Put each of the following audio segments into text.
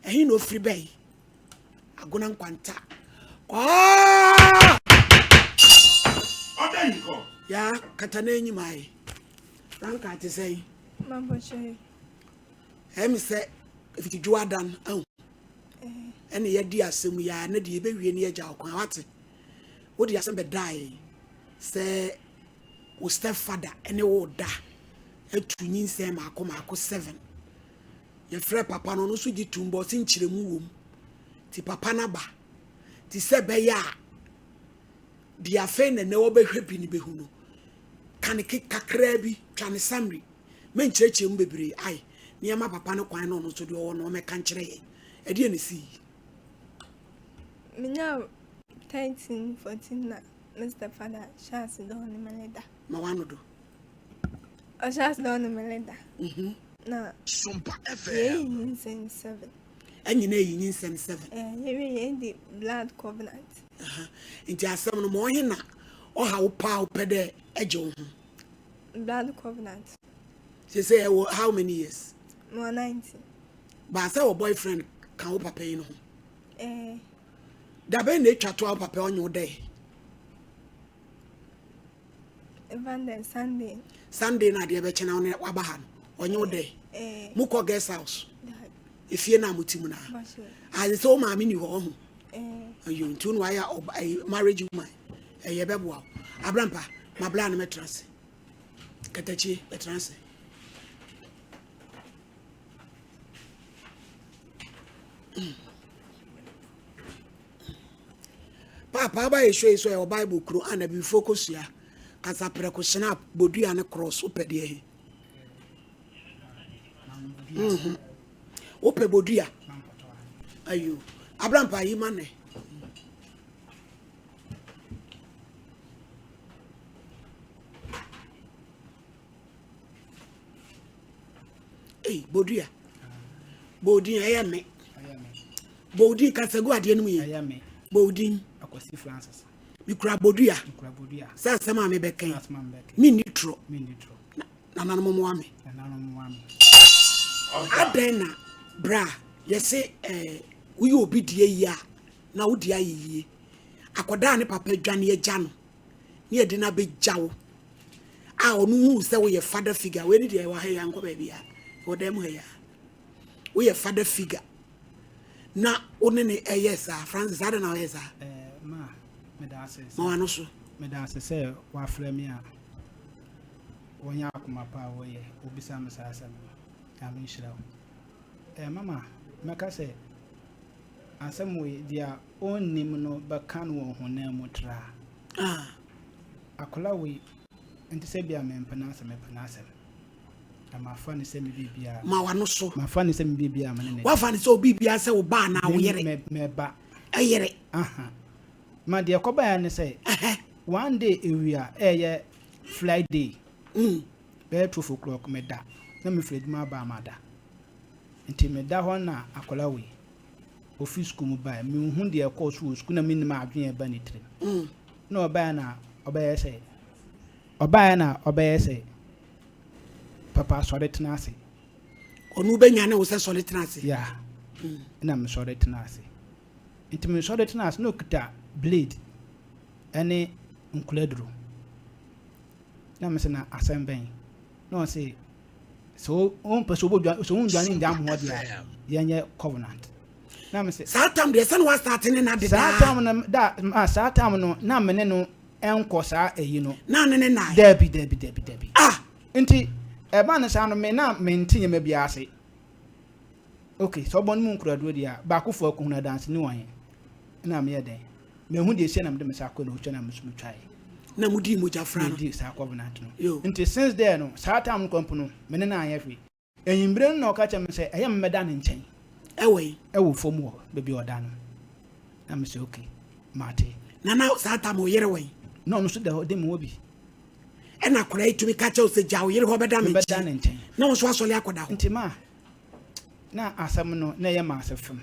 Ɛhe na ofiri bɛyi? Agona nkwanta. Kwaa! Ɔda yi kɔ. Ya kata n'enyim ayɛ. Franka te sɛ yi. Mabɔkyɛ. Ɛmi sɛ efitidwo adan ahu. Ɛna yɛdi asɛm yi a ne deɛ yɛbɛwie ne yɛgya ɔkwan wate. Wode asɛm bɛdae sɛ wo stepfather ne wo da atu nyinsɛn maako maako 7. Yɛfrɛɛ papa no, ɔno nso gye toom bɔ ɔse nkyerɛmu wom. Nti papa no aba. Nti sɛ ɛbɛyɛ a deɛ afei na ɛnɛ wɔbɛhwɛ bi no bɛhu no, ka ne ke kakraa bi, twa ne summary. Menkyerɛkyerɛ mu bebree, ai, na yɛma papa no kwan na ɔno nso deɛ ɔwɔ no ɔmmɛka nkyerɛ yɛn. Ɛdeɛ na ɛsii? Menyaa 13, 14 na me stepfather hyɛɛ ase dɛ ɔne me reda. Ma w'ano do. Ɔhyɛ ase dɛ ɔne me reda. Mhm. Na Sompa yɛyi FM. nyinsɛn 7. Ɛnyina eyi nyinsɛn 7. Eh, yɛwie yɛdi blood covenant. Aha. Nti asɛm no ma ɔhe na ɔha wo paa wopɛ dɛ ɛgye wo ho? Blood covenant. Sese ɛwɔ how many years? Mewɔ 19. Baasa wɔ boyfriend ka wo papa yi no ho. Eh, Dabɛn na etwa to a wo papa ɔnye wo dɛ? Evander Sunday. Sunday na adeɛ bɛkyɛ na wo waba ha no ɔnye wo dɛ. Eh, Mokɔ guest house. Dad. Efie na mo ti mu na. Bɔhyɛ. Ade sɛ wo maame ni hɔ ɔho. Eh, Ayo nti wo na wayɛ ɔba ɛyi marriage woman. Ɛyɛ bɛboa wo. Abrampa ma bla no mɛtena ase. Katakyie bɛtena ase. Paapa aba yɛ show yi so ɛwɔ Bible kuro a na bibifoɔ kɔsua kasa prɛko hyena bodua ne cross wopɛ deɛ he mhm. Wopɛ bodua ayo abrampa yi ma nɛ Ei, bodua. Bodin ɛyɛ me. Bodin kasa gu adeɛ no mu yie. Ɛyɛ me. Bodin. Akwasi Francis. Mikura bodua. Mikura bodua. Sɛ asɛm a mebɛka yi. Sɛ asɛm a mebɛka. Menni torɔ. Menni torɔ. Nananom mmoa me. Nananom mmoa me. Adɛn na bra yɛse eh, woyɛ obi deɛ yie a na wo deɛ ayɛ yie. Akɔdaa ne papa dwane agya no ne yɛde no abɛgya wo a ɔno hu sɛ woyɛ father figure wei ne deɛ ɛwɔ ha yi ankɔ baabi a ɛwɔ dan mu ha yi a woyɛ father figure na wo ne ne ɛyɛ saa Francis adɛn na ɔyɛ saa eh, ma meda ase ma wano so meda ase sɛ wafrɛ me a wɔnyɛ akoma pa a wɔyɛ obisa me saa asɛm no Nyame nhyira wo eh, mama mɛka sɛ asɛm wei deɛ ɔnnim no bɛka no wɔ honam mu traa ah. Akwadaa wei, nte sɛ bia mempɛ n'asɛm, mepɛ n'asɛm. Na mafa no sɛ me biribiara. Ma w'ano so. Mafa no sɛ me biribiara me ne ne. Wafa no sɛ obi biribiara sɛ wo ba anaa wo yere. Me me ba. Ɛyere. Aha. Ma deɛ ɛkɔbaeɛ ne sɛ. One day ewia ɛyɛ Friday. Mm. Bɛyɛ 12 o'clock meda na mefiri adwuma aba a mada. Nti meda hɔ na akwadaa wei ofi sukuu mu baeɛ. Menhu deɛ ɛkɔɔ so wɔ sukuu na mennim adwene a ɛba ne tirim. Mm. Na ɔbaeɛ na ɔbɛyɛ sɛ ɔbaeɛ na ɔbɛyɛ sɛ papa sɔre tena ase. Ɔno bɛnyane wo sɛ sɔre tena ase. Yeah. Mm. Na mesɔre tena ase. Nti mesɔre tena ase na ɔkuta blade ɛne nkuladuro. Na mesɛ na asɛm bɛn. Na ɔse sɛ wompɛ sɛ wobɛdwa sɛ wondwane ngya mo hɔ deɛ a yɛnyɛ covenant. Na mese saa tam deɛ sɛ na wasate ne na saa dedaa tam no da ah, saa tam no na me ne no ɛnkɔ saa ɛyi no. Na ne ne nae. Dabi dabi dabi dabi. Ah! Nti ɛba no saa no me na mente nneɛma bi ase. Okay, sɛ ɔbɔ no mu nkuraduro deɛ a baakofo akɔhunu adanse ne wɔn na meyɛ dɛn mehu deɛ ɛsia na mede me nsa akɔ na ɔtwa na me nso metwaeɛ. Na mudii mogya fra no. Medi saa covenant no. Yo. Nti since there no saa time no kɔ mpo no me ne no anyɛ hwee. Anwummere no na ɔka kyerɛ me sɛ ɛyɛ me mɛda ne nkyɛn. Ɛwɔ he? Ɛwɔ fam hɔ baabi a ɔda no. Na me sɛ okay mate. Na na saa tam ɔyere wɔ he? Na ɔno nso da hɔ de me hɔ bi. Ɛna akwadaa yi tumi ka kyerɛ wo sɛ gya wo yere hɔ bɛda me Mebɛda nkyɛn. ne nkyɛn. Na wo nso asɔre akɔda hɔ. Nti ma na asɛm no na ɛyɛ m'ase fam.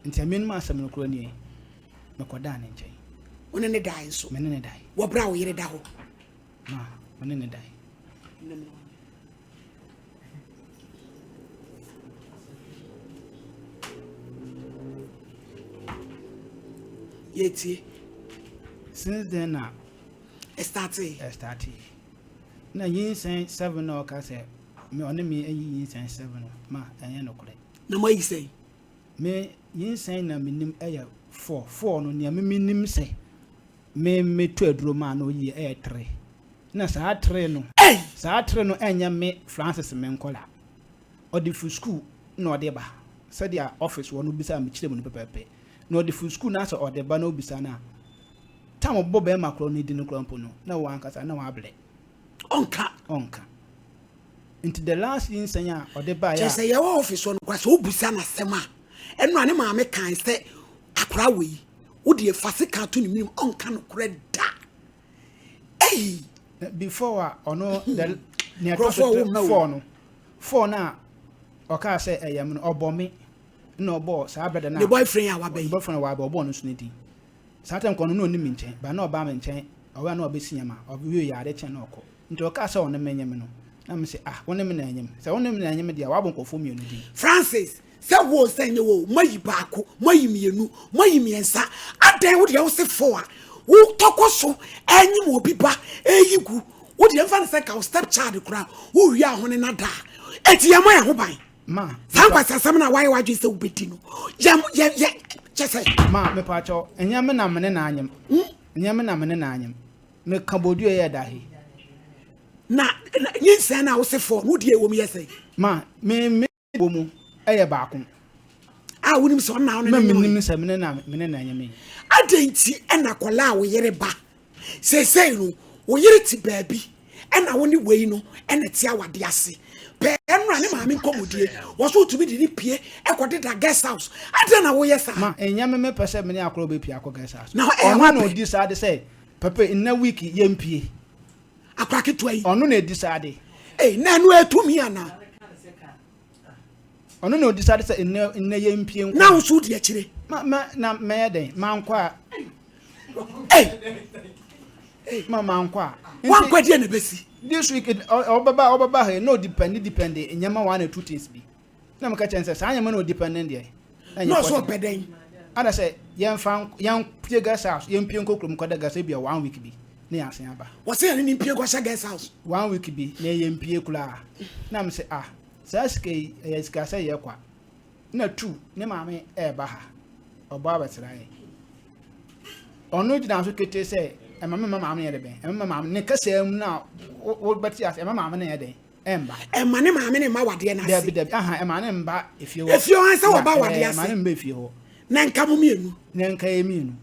Nti ɛme no asɛm no koraa nie mekɔdaa ne nkyɛn. Wo ne ne dae nso? Me ne ne dae. Wɔ berɛ a wo yere da hɔ? Ma me ne ne dae. Yɛtie. Since then na. Ɛstartee. Ɛstartee. Na nyinsɛn 7 na ɔka sɛ me ɔne me ayi nyinsɛn 7 no ma ɛnyɛ nokorɛ. Na mo ayi sɛn? Me nyinsɛn na menim ɛyɛ 4. 4 no nea me menim sɛ me meto aduro maa na ɔyi ɛyɛ 3. Na saa 3 no. Ei! Saa 3 no ɛnyɛ me Francis me nkɔla. Ɔde firi sukuu na ɔde ba sɛdeɛ office wɔ no bisa me kyerɛ mu no pɛpɛɛpɛ. Na ɔde firi sukuu na sɛ ɔde ba na obisa no a, tam ɔbɔ bɛrima korɔ no din no korɔ mpo no, na wɔn ankasa na wɔabrɛ. Ɔnka. Ɔnka. Nti the last nyinsɛn a ɔde baeɛ a. Kyerɛ sɛ yɛwɔ office hɔ no koraa sɛ wobisa no asɛm a, ɛno a ne maame kae sɛ akwaraa wei, wo deɛ fa sekan to ne menem, ɔnka nokorɛ da. Ei! Before a ɔno the nea ɛtɔ so four no, four no a ɔkaa sɛ ɛyɛ me no, ɔbɔ me. Nna ɔbɔɔ saa brɛda no a. Ne boyfriend a waba yi. Ne boyfriend a waba ɔbɔɔ no nso ne din. Saa time kɔ no na ɔnni me nkyɛn, but na ɔba me nkyɛn, ɔwɛ a na ɔbɛsi nyɛma, ɔwie yɛ ade kyɛn na ɔkɔ. Nti ɔkaa sɛ ɔne me nye me no, na me se ah, wo ne me na ɛnyem. Sɛ wo ne me na ɛnyem deɛ a, wabɔ nkurɔfoɔ mmienu din. Francis, sɛ wo o sɛ nyɛ wo o, moayi baako, moayi mmienu, moayi mmiɛnsa, adɛn wo deɛ wo se four a, wotɔ kɔ so ɛnyem obi ba ɛyi gu, wo deɛ mfa no sɛ nka wo step child koraa, wowie a ho ne no ada a, enti yɛmmɔ yɛn ho ban. Ma. Saa nkwasiasɛm no a wayɛ w'adwene sɛ wobɛdi no, yɛ yɛ yɛ kyɛ sɛ. Ma mepaakyɛw, ɛnyɛ me na me ne no anyem. Hmm? Ɛnyɛ me na me ne no anyem. Meka bodua yɛ da he. Na na nyinsɛn no a wose fɔ no, wo deɛ ɛwɔ mu yɛ sɛn? Ma me me wɔ mu ɛyɛ baako. A wonim sɛ ɔno na wo ne no nyem? Ma menim sɛ me ne na me ne no anyem yi. Adɛn nti ɛna akwadaa a wo yere ba Seesei no, wo yere te baabi, ɛna wo ne wei no na ɛte awadeɛ ase. Pɛɛ nnora ne maame nkɔmmɔdie, wɔ so wotumi de ne pie kɔdeda guest house. Adɛn na woyɛ saa? Ma ɛnyɛ me mepɛ sɛ me ne akora bɛpie akɔ guest house. Na ɛyɛ Ɔno na w'apɛ. ɔdi saa de sɛ, Papa, nnɛ week yɛmpie. Akora ketewa yi. Ɔno na ɛdi saa de. Ei, na ɛno ɛtumi anaa? Ɔno na ɔdi saa de sɛ, nnɛ, nnɛ yɛmpie nkɔ. Na wo nso wodi akyire. Ma, ma, na mɛyɛ dɛn? Mankɔ a. Ei! Ma mankɔ a. Wankɔ deɛ na ɛbɛsi. This week ɔbɛba ɔbɛba ha yi na ɔdipɛndi dipɛndi nneɛma one or two things bi. Na meka kyerɛ no sɛ saa nneɛma na ɔdipɛndi deɛ. Na ɔso ɔpɛ dɛn? Ana sɛ yɛmfa yɛmpie guest house yɛmpie nkɔ kurom nkɔda guest house ebia one week bi na yɛasen aba. Wɔsɛ yɛne ne mpie nkɔhyɛ guest house. One week bi na yɛmpie koraa. Na mesɛ ah saa sika yi ɛyɛ sika sɛ yɛ kwa. Na tu ne maame ɛreba ha ɔbɔ abɛsra yɛn. Ɔno gyina so ketee sɛ ɛma me ma maame no yɛ de bɛn ɛma maame ne kasa mu na wobɛte ase ɛma maame no yɛ dɛn ɛmba. Ɛma ne maame ne mma wadeɛ no ase. Dabi dabi aha ɛma ne mba efie hɔ. Efie hɔ sɛ wɔba wadeɛ ase. Ɛma ne mba efie hɔ. Na nka mo mmienu. Na nka yɛ mmienu.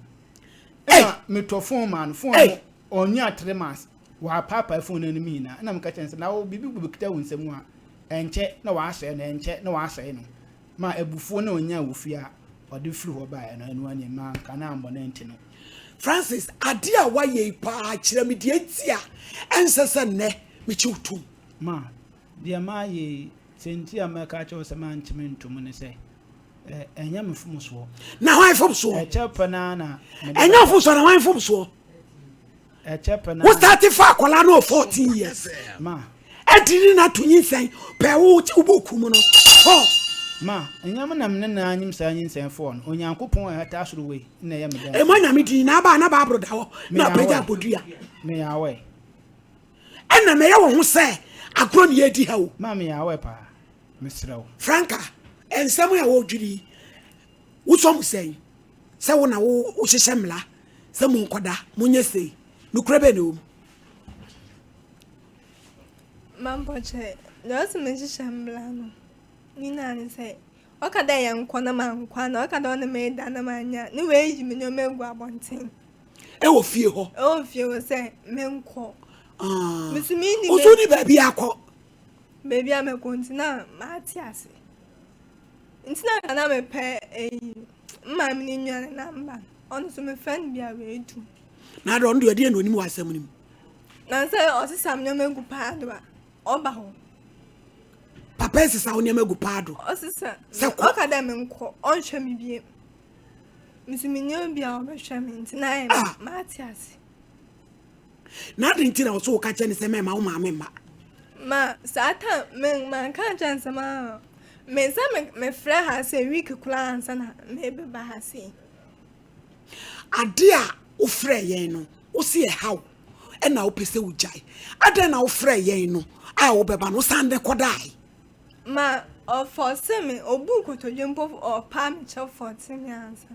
Ɛna metɔ fon maa no fon no ɔnya 3 months wɔapaapae fon no anim nyinaa ɛna meka kyerɛ no sɛ na wo biribi bɛkita wo nsam a ɛnkyɛ na wɔasɛe no ɛnkyɛ na wɔasɛe no ma abufuo na ɔnyaa wɔ fie a ɔde firi hɔ baeɛ no ɛno ani manka na ammɔ no anti no. Francis, adeɛ a woayɛ yi paa kyerɛ me deɛ nti a ɛnsɛ sɛ nnɛ mekye wo tom. Ma, deɛ mayɛ yi, sɛ nti a mɛka akyerɛ wo sɛ mankye me ntom ne sɛ, ɛnyɛ me mfomsoɔ. Na hwan mfomsoɔ? Ɛkyɛ pɛ no ara na mede Ɛnyɛ wo mfomsoɔ na hwan mfomsoɔ? Ɛkyɛ pɛ na. Wo start fa akwadaa no wɔ 14 years. Ma. Ɛdi ne na to nyinsɛn pɛ wo wo book mu no fɔ. Ma, ɛnyɛ me na me ne no anyim saa nyinsɛn fɔɔ no, Onyankopɔn a ɛhata soro wei na ɛyɛ me dɛn. Ɛmɔ nyame din na aba na baabro da hɔ na apagya abodua. Meyɛ awɛ. Ɛna mɛyɛ wo ho sɛ agorɔ ne yɛdi ha o. Ma meyɛ awɛ paa, mesrɛ wo. Franka, nsɛm a wɔredwiri yi, wosɔ mu sɛn? Sɛ wo na wohyehyɛ mmara sɛ monkɔda, monyɛ sei, nokorɛ bɛn na ɛwɔ mu? Mampɔkyɛ, deɛ ɔse menhyehyɛ mmara no nyinaa ne sɛ ɔka dɛ yɛnkɔ na mankɔ ana ɔka dɛ ɔne me da na manya ne wayi me nneɛma agu abɔnten. Ɛwɔ fie hɔ? Ɛwɔ fie hɔ sɛ menkɔ. Ah. Mesu menni Woso ni baabi akɔ? Baabi a mɛkɔ nti na mate ase. Nti na na mepɛ eyi maame ne nua ne namba no ɔno nso mefrɛ no bi a weedu. Na adɔ ɔno deɛ ɔdeɛ na onim wɔ asɛm no mu. Na sɛ ɔsesa nneɛma gu paado a ɔba hɔ. Papa esesa wo nneɛma gu paado. Ɔsesa. Sɛ kɔ. Ɔka dɛ menkɔ ɔnhwɛ me biem. Nso menni obi a ɔbɛhwɛ me nti na ayɛ ah. mate ase. Na adɛn nti na wo so woka kyerɛ ne sɛ mɛma wo maame mma? Ma saa ta me manka nkyerɛ nsɛm a me nsa me mefrɛ ha sɛ week koraa ansa na mebɛba ha sei. Ade a wofrɛɛ yɛn no, wose ɛha wo, ɛna wopɛ sɛ wogyae. Adɛn na wofrɛɛ yɛn no a wobɛba no, wosan de kɔdae? Ma ɔfɔɔse me, obuu nkotodwe mpo ɔpaa me kyɛw fɔɔse me ansa.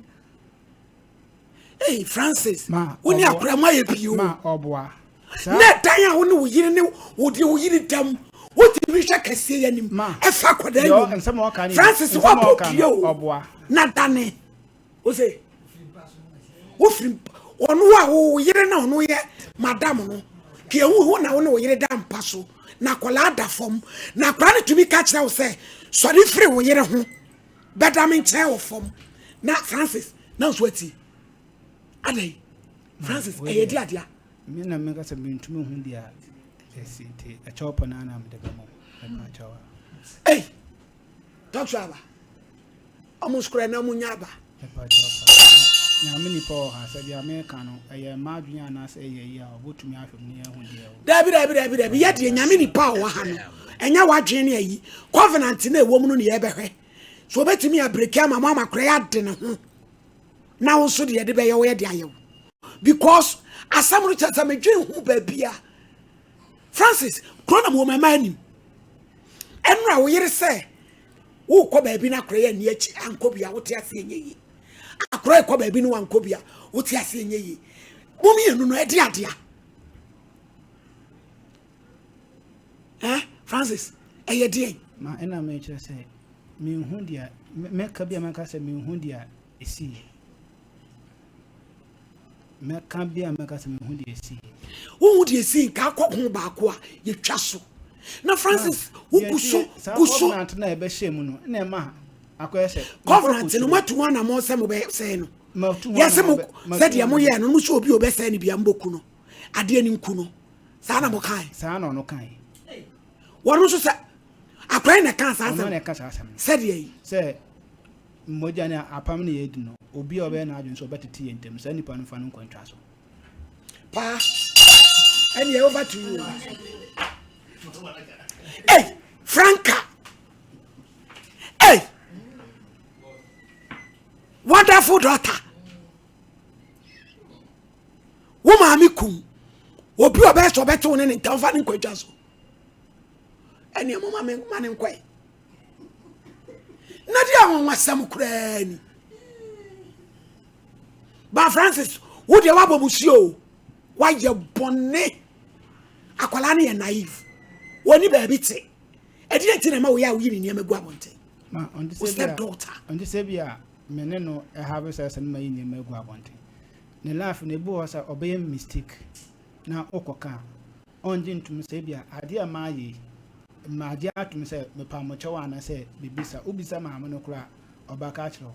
Hey Francis, Ma wo ne ɔboa. akora mu ayɛ pii o. Ma ɔboa. Saa Na ɛdan a wo ne wo yere ne wo deɛ wo yere dam, wotumi hwɛ kɛseɛ yi anim, Ma ɛfa akwadaa deɛ ɔ- nnwom. nsɛm a ɔka ne Francis, nsɛm a woabɔ ɔka dua no o, ɔboa. na dane. Wo se, wofiri ɔno a wo yere na ɔno yɛ madam no, ka ehu wo na wo ne wo yere da mpa so, na akwadaa da fam, na akwadaa no tumi ka kyerɛ wo sɛ, sɔre firi wo yere ho, bɛda me nkyɛn wɔ fam. Na Francis, na nso ati. Adɛn? Francis, Wei ɛyɛ deɛ, di adea. Me na meka sɛ mentumi hu deɛ ɛsi nti ɛkyɛw pɔ no ana mede bɛmɔ mɛpa kyɛw a. Ei, talk to aba. Ɔmo skorɛ na ɔmo nya aba. Mɛpa kyɛw pa. Sɛ Nyame nipa wɔ ha sɛ deɛ meka no ɛyɛ m'adwene anaasɛ ɛyɛ yi a ɔbɛtumi ahwɛ mu ne yɛahu deɛ ɛwɔ. Dabi dabi dabi dabi yɛ deɛ Nyame nipa a ɔwɔ ha no ɛnyɛ w'adwene ne ayi covenant na ɛwɔ mu no ne yɛbɛhwɛ so obɛtumi abreki ama mo ama korɛ ade ne ho na wo nso deɛ yɛde bɛyɛ wo yɛde ayɛ wo because asɛm no kyɛ sɛ medwen ho baabi a Francis kuro na mewɔ mɛma anim ɛnora wo yere sɛ wokɔ baabi no akorɛ yɛ nni akyi ankɔ bi a wote ase ɛnyɛ yie akorɛ kɔ baabi no wankɔ bi a wote ase ɛnyɛ yie mo mmienu no ɛde adea eh Francis ɛyɛ deɛn Ma ɛna mekyerɛ sɛ menhu deɛ mɛka bi a mɛka sɛ menhu deɛ ɛsii. Mɛka bi a mɛka sɛ menhu deɛ ɛsii. Wohu deɛ ɛsii nka akɔ ho baako a yɛtwa so na Francis wogu so gu so. Covenant na ɛbɛhyɛ mu no na ɛma akɔyɛ sɛ covenant no moatu ho anammɔn sɛ mobɛsɛe no yɛsɛ mo sɛdeɛ moyɛɛ no mo sɛ obi a ɔbɛsɛe no bia mobɛku no adeɛ no nku no saa na mokae. Saa na ɔno kae. Wɔn nso sɛ akwae na ɛka saa asɛm. Ɔno na ɛka saa asɛm no. Sɛdeɛ yi. Sɛ mogya ne apam ne yɛadi no, obi a ɔbɛyɛ n'adwene sɛ ɔbɛtete yɛn ntam, saa nipa no mfa no nkɔ ntwa so. Paa, ɛneɛ over to you. Hey, Franca. Hey, wonderful daughter. Wo maame kum. Obi ɔbɛyɛ sɛ ɔbɛte wo ne ne ntam fa ne nkɔ adwa so. Ɛneɛ mo ma me ma ne nkɔe. Na deɛ anwanwasɛm koraa ni. Ba Francis, wo deɛ woabɔ musuo o. Woayɛ bɔne. Akwadaa no yɛ naive. Wɔni baabi te. Ɛdeɛ nti na ɛma woyɛ a woyi ne nneɛma gu abɔnten. Ma ɔnte Wo sɛ bi step a daughter. ɔnte sɛ bi a me ne no ɛha sɛ sɛ no ma yi nneɛma gu abɔnten. Ne life no ebi wɔ hɔ sɛ ɔbɛyɛ mistake na wokɔka a ɔngye ntom sɛ ebi a adeɛ a maayɛ yi magye atom sɛ mepa mo kyɛw anaasɛ biribi sa wobisa maame no koraa ɔbɛka akyerɛ wo.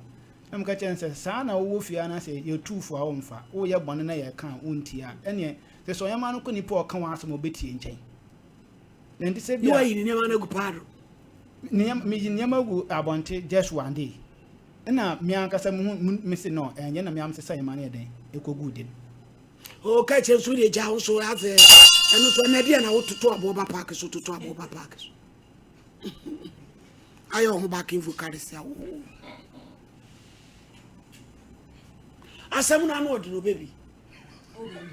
Na meka kyerɛ no sɛ saa na wowɔ fie anaasɛ yɛtu fo a womfa woyɛ bɔne na yɛka a wontie a ɛneɛ sɛ sɛ ɔyɛma no kɔ nipa a ɔka w'asɛm a ɔbɛtie nkyɛn. Na nti sɛ bi Ne a wayi ne nneɛma no agu paado. nneɛma meyi nneɛma gu abɔnten just one day ɛna me ankasa mehu me se no ɛnyɛ na me am sesa nneɛma no yɛ dɛn ɛkɔgu dem. O ka kyerɛ nso deɛ gya wo so asɛ ɛno so ɛnɛ deɛ na wototo aboɔ ba paaki so toto aboɔ ba paaki so ayɛ ɔho backing vocalist a wo asɛm no ano ɔde no bɛbi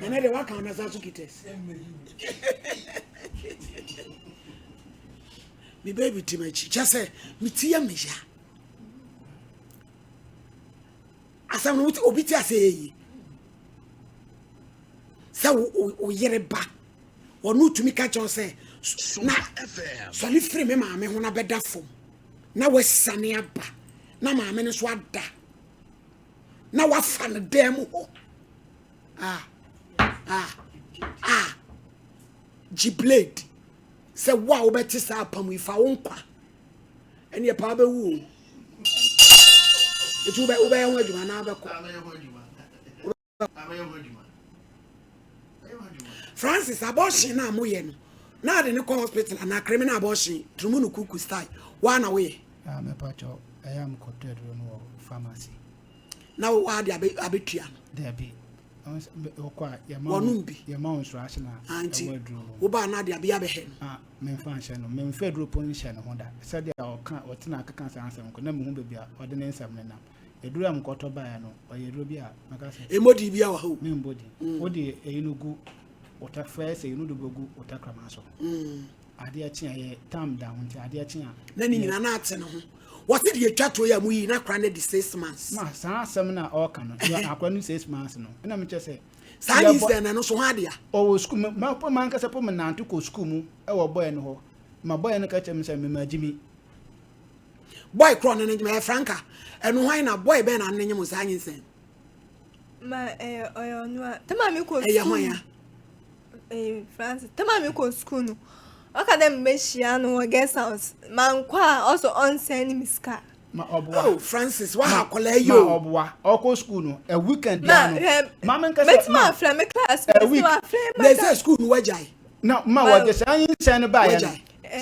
ɛnɛ deɛ waka ɔnasa so kites me baby ti m'akyi kyɛ sɛ meti yɛ meya asɛm no obi te ase yɛ yie sɛ wo yere ba ɔno tumi ka kyerɛ sɛ na sɔre firi me maame ho na bɛda fam na wasane aba na maame no so ada na wafa no dan mu hɔ ah ah ah gye blade sɛ wo a wobɛte saa apam yi fa wo nkwa ɛneɛ paa bɛwu o nti wobɛyɛ ho adwuma anaa wobɛkɔ Francis abortion na moyɛ no na ade ne kɔ hospital anaa criminal abortion turumu no kuku style waa na woyɛ. Ah, mepa kyɛw ɛyɛ a mekɔtɔ aduro no wɔ pharmacy. Na wo ade abetua no. Dabi. Wokɔ a yɛma wɔnom bi. Yɛma wo instruction a ah, nti ɛwɔ aduro no. Wobaa na ade abe abɛhɛ no. Ah, memfa nhyɛ no. Memfa aduro po nhyɛ ne ho da. Sɛdeɛ ɔka ɔtena akeka saa nsɛm ko na mehu baabi a ɔde ne nsɛm no nam. Aduro a mekɔtɔ baeɛ no, ɔyɛ aduro bi a mɛka sɛ. Ɛmmɔ din biara wɔ ha o. Membɔ din. Mm. Wode ɛyi no gu wo ta fɛ sɛ ɛyi no de bɛgu wo takrama so. Mm. Adeɛ kye a yɛ tam da ho nti adeɛ kye a. Na ne nyinaa na ate ne ho. Wɔte deɛ atwa toɔ yi a muyi na akora no di six months. Ma saa asɛm no a ɔreka no, akora no six months no, ɛna mekyɛ sɛ. Saa nyinsɛn no ɛno so ho adeɛ. Ɔwɔ sukuu mu, ma po mankasa po menante kɔ sukuu mu ɛwɔ bɔyɛ no hɔ. Ma bɔyɛ no ka kyerɛ me sɛ mema gyimi. Boy korɔ no ne nyem ɛyɛ Franka ɛno hwan na boy bɛn na ne nyem saa nyinsɛn. Ma ɛyɛ ɔyɛ ɔno a tɛma mi kɔ ɛyɛ hwan ya. Ɛyɛ Francis tɛma mi kɔ sukuu no ɔka dɛ mbɛhyia no wɔ guest house mankɔ a ɔsɔ ɔnsɛn ne mi sika. Ma ɔboa. Oh Francis wa ha akɔla yi o. Ma ɔboa ɔkɔ sukuu no a weekend bia no. Ma hwɛ mɛtumi afrɛ me class a week. Na ɛsɛ sukuu no wagyae. Na ma wɔde saa nyinsɛn no baeɛ no.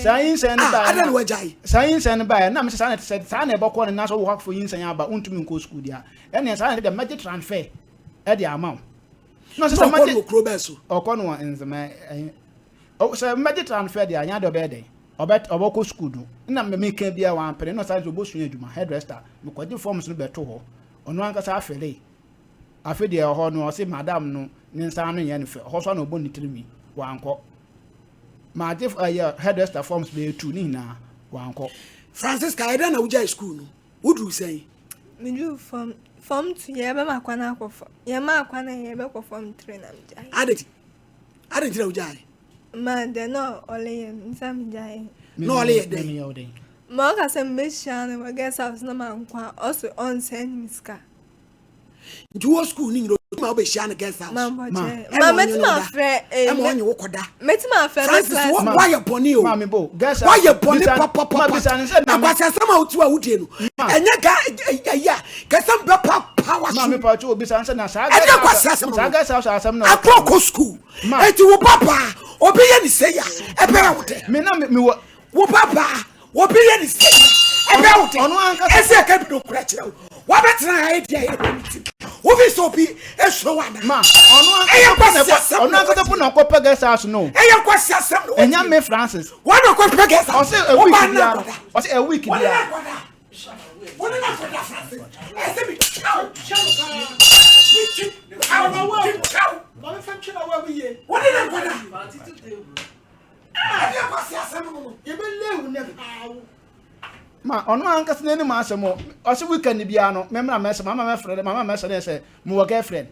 Saa nyinsɛn no ah, baeɛ. Adan wagyae. Saa nyinsɛn no baeɛ na mesɛ saa na sɛ saa na ɛbɛkɔ no na sɛ wowɔ akɔfo nyinsɛn aba wontumi nkɔ sukuu deɛ ɛneɛ saa na ɛde mɛgye transfer ɛde ama wo. Na sɛ mɛgye no kuro bɛɛ so. Ɔkɔ no wɔ nzema sɛ mɛgye transfer deɛ anya deɛ ɔbɛyɛ dɛn ɔbɛ ɔbɛkɔ sukuu no na meka bia wampene na ɔsan sɛ ɔbɛsua adwuma hairdresser mekɔgye forms no bɛto hɔ ɔno ankasa afele Afei deɛ ɛhɔ no ɔse madam no ne nsa ano nyɛ no fɛ, ɔhɔ so ana ɔbɔ ne tirinwi, wankɔ. Magye ɛyɛ hairdresser forms bɛyɛ tu ne nyinaa, wankɔ. Francisca, ɛdɛn na wogyae sukuu no? Woduru sɛn? Meduru fam fam tu yɛbɛma kwan akɔ fam yɛmaa kwan a yɛbɛkɔ fam three na megyae. Adɛn nti adɛn nti na wogyae? Ma dɛn na ɔleyɛ no nti na megyae. Na ɔleyɛ dɛn? Ma ɔka sɛ mebɛhyia no wɔ guest house na mankɔ a ɔse ɔnsɛn me sika. Nti wɔ sukuu ne nyina ma wobɛhyia no guest house. Ma mɛtumi afrɛ ɛma ɔnye wo kɔda. Mɛtumi afrɛ me Francis class. woayɛ bɔne o. Woayɛ bɔne papapapa. Akwasiasɛm a wotu a wodie no ɛnyɛ ga ɛyɛ a kɛsɛ mbɛ papa wa so. Ɛnyɛ akwasiasɛm no. Akorɔ kɔ sukuu. Eti wo papa obi yɛ ne sɛ ya ɛbɛyɛ wo dɛ. Wo papa obi yɛ ne sɛ ɛbɛyɛ wo dɛ. Ɛsɛ ɛka bi no kura kyerɛ wo. Wabɛtena ha edi ayɛ bɔ ne ti. Wofi sɛ obi esuro wa na. Ma ɔno Ɛyɛ nkwasi asɛm ɔno ankasa po na ɔkɔpɛ guest house no. Ɛyɛ nkwasi asɛm na wɔdi. Ɛnya me Francis. Wɔn na ɔkɔpɛ guest house. Ɔsɛ a week biara. Ɔsɛ a week biara. Wɔn na akɔda Francis. Ɛsɛ mi twa wo. Mi twi twa wo. Mi twa wo. Wɔn na akɔda. Ɛdeɛ nkwasi asɛm no no. Ma ɔno ankasa n'anim asɛm o. Ɔsɛ weekend biara no mɛmra mɛsɛ mama mɛfrɛ dɛ mama mɛsɛ dɛ sɛ mewɔ girlfriend.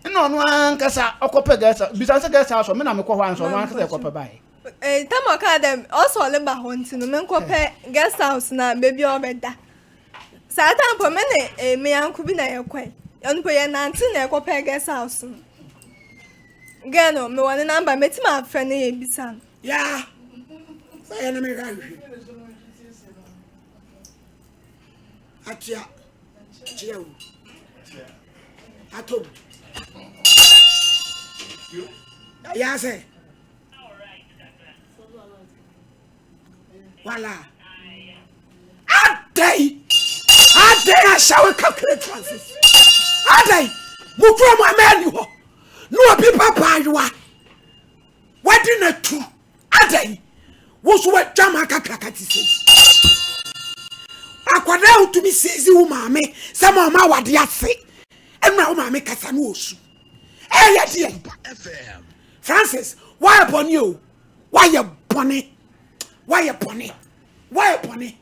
Ɛna ɔno ankasa ɔkɔpɛ guest house bisa sɛ guest house me na mekɔ hɔ ansa ɔno ankasa ɛkɔpɛ baeɛ. Eh, tam ɔkaa dɛ ɔsɛ ɔleba hɔ nti no menkɔpɛ guest house na baabi a ɔbɛda. Saa tam mpo me ne eh, me yanko bi na yɛkɔe. Ɔno mpo yɛnante na yɛkɔpɛ guest house no. Girl no, mewɔ ne number, mɛtumi afrɛ no yɛbisa no. Yeah. Sɛ yɛ na mehwɛ ahwehwɛ. Atua. Kyerɛ wo. Atom. Ya sɛ. Wala. Adɛn. Adɛn ahyɛ wo kakra Francis. Adɛn. Mo kura mo amani hɔ. Na obi ba baayewa. Wadi na tu. Adɛn? Wo nso w'adwaman kakraka te sei. Akwadaa a wotumi sizi wo maame sɛ ma ɔma awade ase ɛnura wo maame kasa no osu. Ɛyɛ deɛ. Francis, woayɛ bɔne o. Woayɛ bɔne. Woayɛ bɔne. Woayɛ bɔne.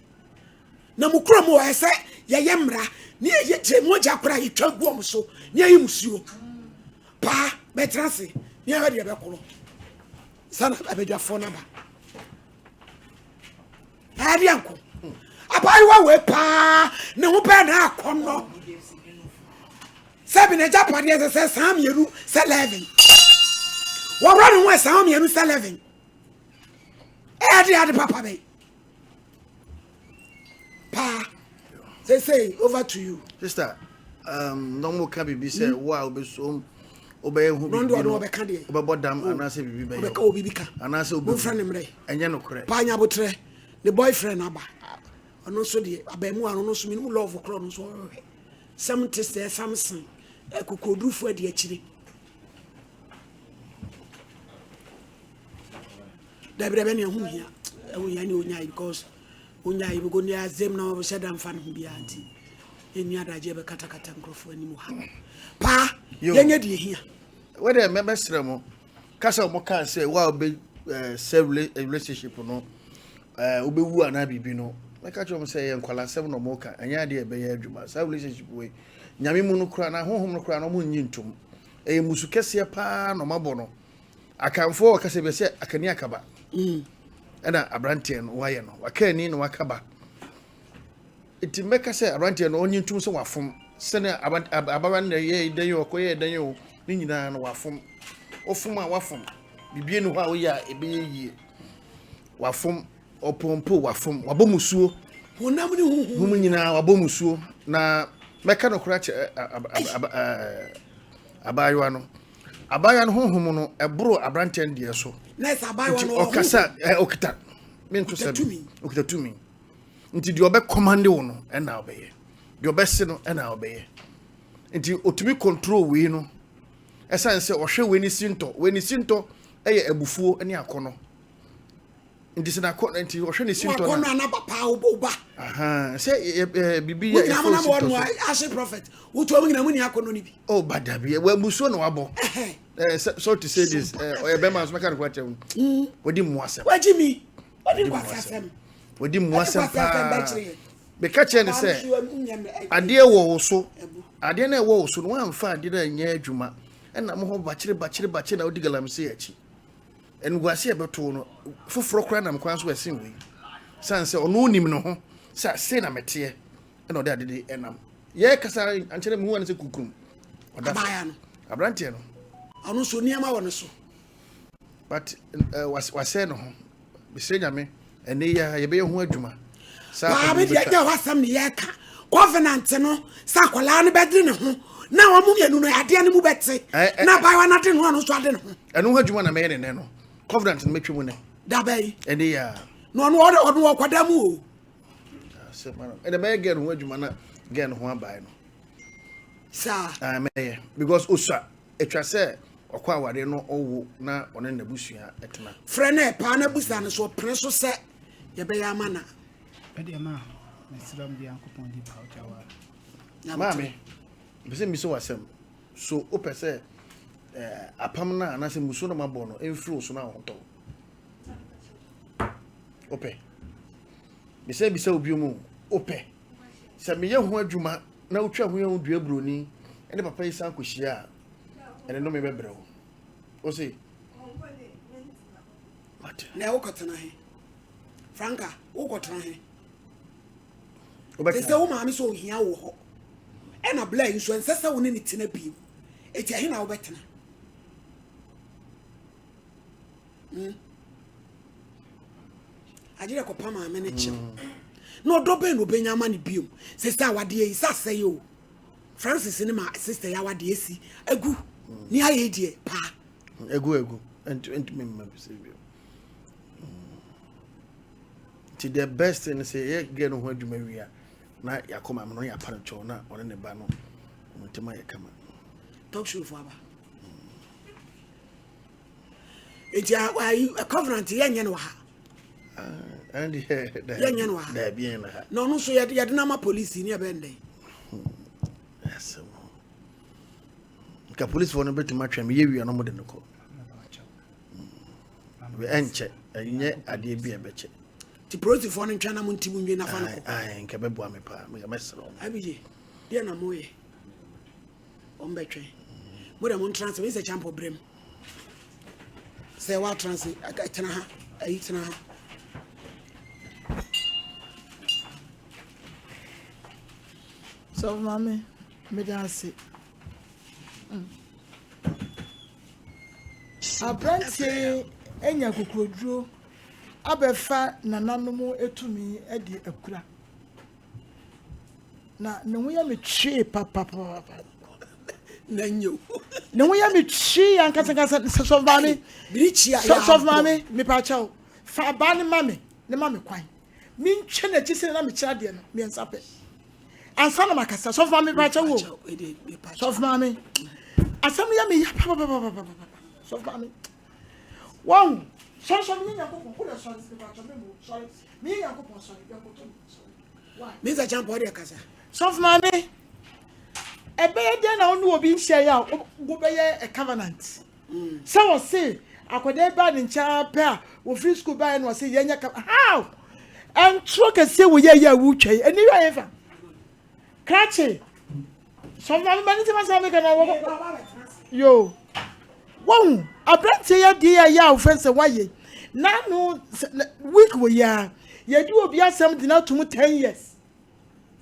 Na mo kurom wɔ ɛsɛ yɛyɛ mmara ne yɛyɛ gye mogya koraa yɛtwa gu wɔn so ne yɛyi musuo. Paa bɛtena ase ne yɛhwɛ deɛ ɛbɛkorɔ. Sana abadwafoɔ no aba. Ɛdeɛ nko. Abaayewa wei paa ne ho bɛɛ na akɔnnɔ. Sɛ bi n'agyapadeɛ sɛ sɛ saa mmienu sɛ eleven. Wɔworɔ ne ho saa mmienu sɛ eleven. Ɛyɛ ade papa bɛyi. Paa. Sesei over to you. Sister, um, na ɔmo ka biribi sɛ wo a wobɛsom wobɛyɛ ho biribi no wobɛbɔ dam oh. anaasɛ biribi bɛyɛ ɔbɛka obi bi ka anaasɛ wobɛmfrɛ ne mmerɛ ɛnyɛ nokorɛ paa nyabotrɛ ne boyfriend aba ɔno nso deɛ abaamuwa no nso menim love korɔ no nso ɔhwehwɛ sɛm te sɛ samson akokoɔdurufoɔ adi akyire dabi dabi ɛne ɛho hia ɛho hia ne ɔnyae because ɔnyae because ne azem na ɔhyɛ da mfa ne ho biara nti. Yɛnni adagyeɛ bɛkatakata nkurɔfoɔ anim wɔ ha. Paa, yɛnyɛ deɛ hia. Wɛdɛ mɛbɛsrɛ mo, kasa wɔn kaa sɛ wo a wobɛ sɛ relationship no wobɛwu anaa biribi no, mɛka kyerɛ wɔn sɛ ɛyɛ nkwalasɛm na wɔn ka, ɛnyɛ adeɛ ɛbɛyɛ adwuma. Saa relationship wei, nyame mu no koraa na honhom no koraa na wɔn nnye ntom. Ɛyɛ musu kɛseɛ paa na wɔn abɔ no. Akanfoɔ wɔ kasa bi sɛ akani akaba. Ɛna aberanteɛ no wayɛ no, waka ani na waka ba. Nti mɛka sɛ aberanteɛ no ɔnye ntom sɛ wafom sɛnea ababayewa no na ɛyɛɛ dɛn o ɔkɔyɛɛ dɛn o ne nyinaa no wafom. Wofom a wafom. Biribi nni hɔ a woyɛ a ɛbɛyɛ yie. Wafom, ɔpɔmpo wafom, wabɔ musuo. Honam ne honhom. Mu nyinaa wabɔ musuo. Na mɛka nokorɛ akyerɛ abaayewa no. Abaayewa no honhom no ɛboro aberanteɛ no deɛ so. Nti ɔkasa ɔkita mento sɛ ɔkita tumi. Nti deɛ ɔbɛ commande wo no ɛna ɔbɛyɛ. Deɛ ɔbɛse no ɛna ɔbɛyɛ. Nti ɔtumi control wei no. Ɛsiane sɛ ɔhwɛ wei ne sintɔ. Wei ne sintɔ ɛyɛ abufuo ne akɔnɔ. Nti sɛ n'akɔ nti ɔhwɛ ne sintɔ na. Wakɔnɔ anaba paa ɔba. Sɛ ɛ bibi yɛ ɛfɔ sintɔ so. Ase prophet wotu ɔmo nyina mo ni akɔnɔ ni bi. Oh badabi wɔ musuo na wabɔ. Ɛ sorry to say this ɔyɛ bɛrima nso mɛka no kora kyerɛ wo. Wɔdi mu asɛm. Wagye mi. Wɔdi nkwasi asɛm. Wɔdi mu asɛm paa. Meka kyerɛ no sɛ adeɛ wɔ wo so adeɛ no ɛwɔ wo so no woamfa adeɛ no anyɛ adwuma ɛna mo hɔ bakyere bakyere bakyere na wodi galamsey akyi. Animguase a ɛbɛto no foforɔ koraa nam kwan so ɛsen wei. Sane sɛ ɔno nim ne ho sɛ sei na meteɛ ɛna ɔde ade de ɛnam. Yɛ kasa ankyerɛ mehu ane sɛ kukurum. Ɔda so. Aberanteɛ no. Ɔno nso nneɛma wɔ ne so. But uh, wasɛe ne ho. Mesrɛ Nyame, ɛnɛ yi a yɛbɛyɛ ho adwuma. Saa Maame deɛ nyɛ w'asɛm ne yɛka. Covenant no sɛ akwadaa no bɛde ne ho na wɔn mmienu no adeɛ no mu bɛte na abaayewa no ade ne ho ɔno nso ade ne ho. Ɛno ho adwuma na mɛyɛ ne nɛ no. Covenant no mɛtwa mu nɛ. Daba yi. Ɛnɛ yi a. Na ɔno ɔno ɔno ɔkɔda mu o. Ɛnɛ mɛyɛ gɛn ho adwuma na gɛn ho abae no. Saa. Mɛyɛ because osua. Etwa sɛ ɔkɔ awareɛ no ɔwo na ɔne n'abusua tena. Frɛ no ɛpaa na busa no so ɔpene so sɛ yɛbɛyɛ ama no a. Ɛdeɛ ma mesrɛ mede Nyankopɔn di paw kyɛw a. Maame, mepɛ sɛ mebisa wo asɛm. So wopɛ sɛ eh, apam no a anaasɛ mmusuo no mabɔ no mfiri wo so na wo ho tɔ wo? Wopɛ? Mesɛ bisa wo bio mu, wopɛ? Sɛ meyɛ ho adwuma na wotwa ho yɛ ho dua buroni ne papa yi san kɔhyia a, ɛne nnome bɛbrɛ wo. Wo se? Mate. Na wokɔtena he? Franka, wokɔtena he? Te sɛ wo maame sɛ ohia wo hɔ. Ɛna bla yi nso ɛnsɛ sɛ wo ne ne tena bio. Eti ɛhe na wobɛtena? Hmm. Agye dɛ kɔpa maame ne kyɛw. Hmm. Na ɔdɔ bɛn na obenya ama ne biom. Sɛ sɛ awadeɛ yi sɛ asɛe o. Francis ne ma sister yi awadeɛ si agu. Hmm. Ne ayɛ deɛ paa. Egu egu. Ntumi mma bi sɛ bio. Nti the best thing sɛ yɛ gɛ no ho adwuma wie a na yɛakɔ maame no yɛapa no kyɛw na ɔne ne ba no wɔn ntam ayɛ kama. Talk show fo aba. Eti ayi covenant yɛ nyɛ no wɔ ha. Yɛ nyɛ no wɔ ha. Na ɔno nso yɛde yɛde nama polisi ne ɛbɛn dɛn. Nka polisifoɔ no bɛtumi atwɛn me yɛ wia no mode no kɔ. Ɛnkyɛ ɛnyɛ adeɛ bi a ɛbɛkyɛ. Ti polisifoɔ no ntwɛn na mo nti mo nwie nafa no kɔ. Nka bɛboa me paa mɛsrɛ wɔn. Abigye deɛ na moyɛ. Wɔn bɛtwɛn. Mo deɛ mo ntena ase. Sɛ kyampɔ brɛ mu. Sɛ woatena ase, tena ha. Ayi tena ha. Sɔfo maame, meda ase. Mm. Aberanteɛ yi anya kokoroduro abɛfa nananom tumi de akura. Na ne ho yɛ me twee papapapa. Na nye o. Ne ho yɛ me twee ankasa ankasa. Sɔfo maame. Birikyia yɛ abɔ. Sɔfo maame, mepa kyɛw. Fa abaa no ma me, ne ma me kwan. Mentwa n'akyi sɛ na mekyerɛ adeɛ no mmiɛnsa pɛ. Ansa na makasa. Sɔfo maame, mepa kyɛw o. Sɔfo maame. Asɛm no yɛ me ya papapapapa. Sɔfo maame. Wɔn sɔre sɔre menyɛ Nyankopɔn. Wode sɔre mepa kyɛw me mu sɔre. Menyɛ Nyankopɔn sɔre. Yɛnkoto me sɔre. Mr. Champa ɔde kasa. Sɔfo maame, ɛbɛyɛ dɛn na wo ne obi nhyia yɛ a wobɛyɛ a covenant? Sɛ wɔse akwadaa ba ne nkyɛn ara pɛ a wɔfiri sukuu baeɛ na wɔse yɛnyɛ covenant. How? Ɛntoro kɛseɛ wɔ yɛ yɛ a wotwa yi. Ɛni wia yɛ fa. Krakye. Sɔfo maame ma ne nsɛm asɛm meka na wɔkɔ. Yo. Wɔhu aberanteɛ yɛ adeɛ yɛ a wofɛn sɛ wayɛ. N'ano week wɔ yi a yɛde obi asɛm de no ato mu 10 years.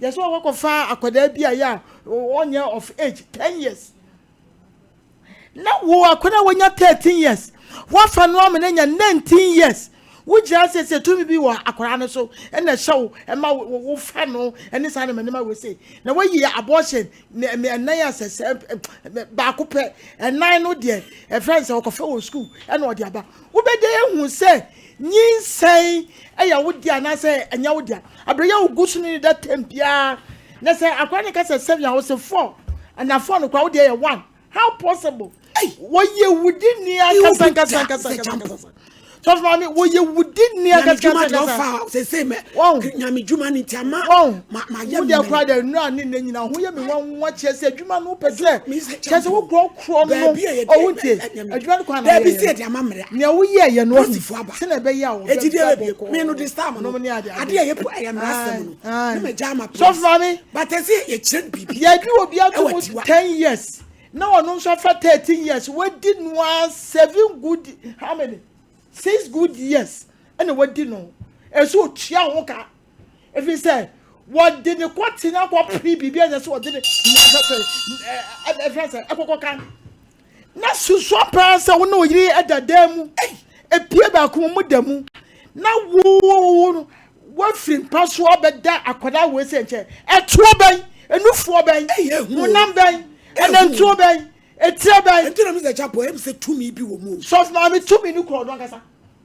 Yɛsɛ wɔkɔfa akwadaa bi a yɛ a ɔnyɛ of age 10 years. Na wo akwadaa wɔnya 13 years wafa no ama no anya 19 years wogyina sɛ sɛ tumi bi wɔ akwadaa no so ɛna ɛhyɛ wo ɛma wofa no ɛne saa nneɛma nneɛma wɔ sei na wayi abortion ɛnan a sɛ sɛ baako pɛ ɛnan no deɛ ɛfrɛ sɛ ɔkɔfɛ wɔ sukuu ɛna ɔde aba wobɛde ehu sɛ nyinsɛn ɛyɛ wo deɛ anaasɛ ɛnyɛ wo deɛ abere yɛ wo gu so ne da tɛm biara na sɛ akwadaa no ka sɛ 7 a wɔsɛ 4 ɛna 4 no koraa wo deɛ yɛ 1. How possible? Wɔyɛ wudi ni ankasa ankasa ankasa ankasa. Sɔfo maame wɔyɛ wudi ni ankasa ankasa ankasa. Sese mɛ nyame dwuma ni ti ama ma ma yɛ mɛ. Wudi akora de nnura ne ne nyina ho yɛ mi nwanwa kyerɛ sɛ adwuma no pɛ sɛ kyerɛ sɛ wokorɔ korɔ no ɔwo ntie adwuma no kwan na yɛ. Baabi si ɛde ama mmerɛ. Nea woyɛ yɛ no ɔhu sɛ na ɛbɛyɛ a wɔbɛ eti deɛ bɛ mi no de star mo no adeɛ yɛ ɛyɛ mmerɛ asɛm no ne mɛ gya ama. Sɔfo maame. But ɛsɛ yɛ kyerɛ biribi. Yɛde obi ato mu 10 years. Na ɔno nso afa 13 years wadi no ara 7 good how many 6 good years ɛna wadi no ɛsɛ otua ho ka efi sɛ wɔde ne kɔte na akɔpere biribi ɛnyɛ sɛ wɔde ne ɛfɛ sɛ ɛkɔkɔ ka na susua paa sɛ wo ne oyere ɛda dan mu epie baako mu da mu na wo no wafiri mpa so abɛda akwadaa wɔ esi nkyɛn ɛtoɔ bɛn enufoɔ bɛn honam bɛn ɛnantuo bɛn etire bɛn. Nti na mi sɛ chapo ɛmu sɛ tumi bi wɔ mu. Sɔfo maame tumi ni kura ɔno ankasa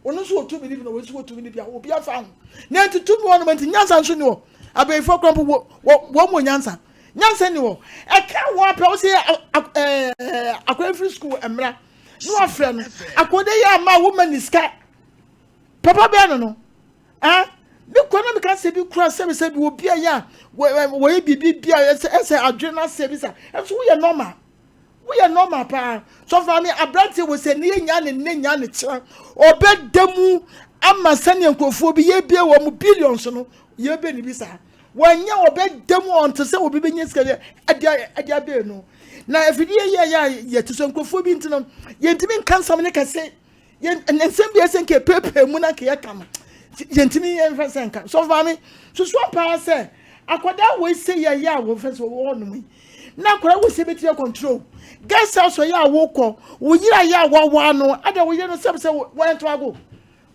ɔno nso wɔ tumi ni bi na wɔn nso wɔ tumi ni bi a obi afa ho na nti tumi wɔ no ma nti nyansa nso ni hɔ abɛnfo kura mpo wɔ wɔ wɔn mu nyansa nyansa ni hɔ ɛka wɔn apɛ wɔsɛ ɛɛ akɔyɛ firi sukuu mmra na wafrɛ no akɔde yɛ ama wɔn ma ni sika papa bɛn no no. Ah, me kura na meka sɛ bi kura sɛ sɛ bi obi a yɛ a wɔyɛ biribi bi a ɛsɛ ɛsɛ adwene no asɛ bi sa ɛnso woyɛ normal woyɛ normal paa sɔfo maame aberanteɛ wɔ sɛ ne yɛ nya ne ne nya ne kyerɛ ɔbɛda mu ama sɛnea nkurɔfoɔ bi yɛbie wɔn mu billions no yɛbɛ ne bi saa wɔnyɛ ɔbɛda mu ɔnte sɛ obi bɛnya sika ɛde ɛde abɛɛ no na afidie yɛ yɛ a yɛte sɛ nkurɔfoɔ bi nti no yɛntumi nka nsɛm ne kɛse nsɛm bi ɛsɛ nka epeepee mu na nka yɛka no yɛntumi yɛmfa sɛ nka sɔfo maame susu paa sɛ akwadaa wɔ ese yɛ yɛ a wɔfɛ sɛ wɔwɔ hɔnom yi na akwadaa wɔ ese betumi control guest house yɛ a wokɔ wo yere yɛ a wawa no ada wo yere no sɛm sɛ wɔyɛ ntomago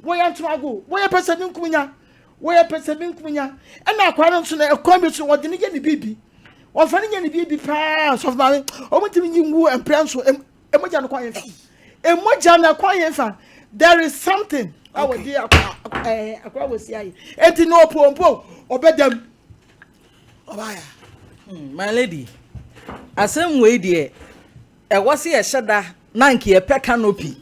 wɔyɛ ntomago wɔyɛ pɛ sɛ minkum wɔyɛ pɛ sɛ minkum nya ɛna akwadaa no nso no ɛkwan bi so wɔde ne yɛ ne biribi wɔfa ne yɛ ne biribi paa sɔfo maame wɔn ntumi nyi ngu mpere nso emogya no kwan yɛn fa emogya no kwan yɛn fa there is something a wɔde akwa ɛɛ akwa wɔ si ayɛ eti na opompo ɔbɛdam ɔbaaya. My lady, asɛm wei deɛ ɛwɔ sɛ yɛhyɛ da na nka yɛpɛ canopy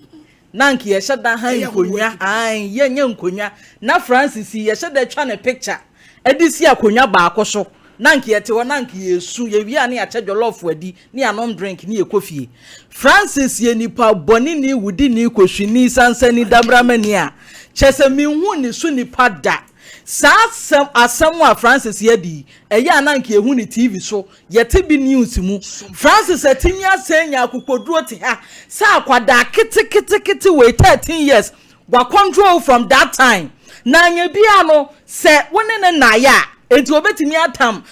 na nka yɛhyɛ da ha nkonnwa ae yɛnyɛ nkonnwa na Francis yi yɛhyɛ da twa ne picture ɛde si akonnwa baako so na nka yɛte hɔ na nka yɛsu yɛwie a ne yɛakyɛ jollof adi ne yɛanom drink ne yɛkɔ fie. Francis yɛ nipa bɔneni wudini kɔhwini sansani dabramani a kyɛ sɛ menhu ne so nipa da. Saa asɛm asɛm a Francis yɛ di ɛyɛ a na nka yɛhu ne TV so yɛte bi news mu. Francis atumi asɛn nya akokoduro te ha sɛ akwadaa keteketekete wei 13 years wa control from that time na anya bia no sɛ wo ne ne naayɛ a enti obetumi atam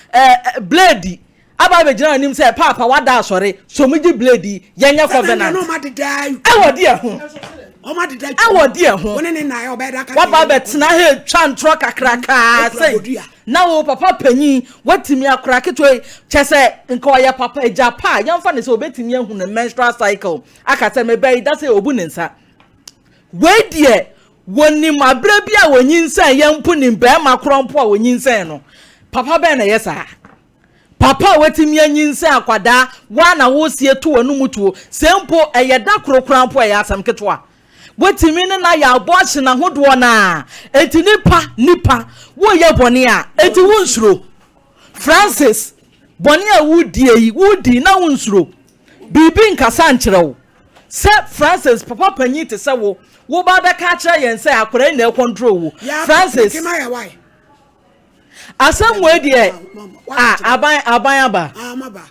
blade aba abɛgyina anim sɛ paapa wada asɔre so mo gye blade yi yɛnyɛ covenant ɛwɔ deɛ ho ɛwɔ deɛ ho waba abɛtena ha etwa ntorɔ kakrakaa sɛ na wo papa panyin watumi akora ketewa yi kyɛ sɛ nka ɔyɛ papa agya pa a yɛmfa ne sɛ obetumi ahu ne menstrual cycle aka sɛ mebɛyi da sɛ obu ne nsa wei deɛ wɔnim aberɛ bi a wɔnyinsɛn yɛn mpo nim bɛrima korɔ mpo a wɔnyinsɛn no papa bɛn na ɛyɛ saa papa a watumi anyinsɛn akwadaa waa na wosie to w'anum tuo sɛ mpo ɛyɛ da koro koraa mpo ɛyɛ asɛm ketewa. Woatumi ne no ayɛ abortion ahodoɔ no a, enti nipa, nipa, woyɛ bɔne a, enti wonsuro. Francis, bɔne a wodie yi, wodi na wonsuro. Biribi nkasa nkyerɛ wo. Sɛ Francis, papa panyin te sɛ wo, woba abɛka akyerɛ yɛn sɛ akwadaa yi na ɛkɔntrol wo. Francis, asɛm wei deɛ, ah, aban, aban aba.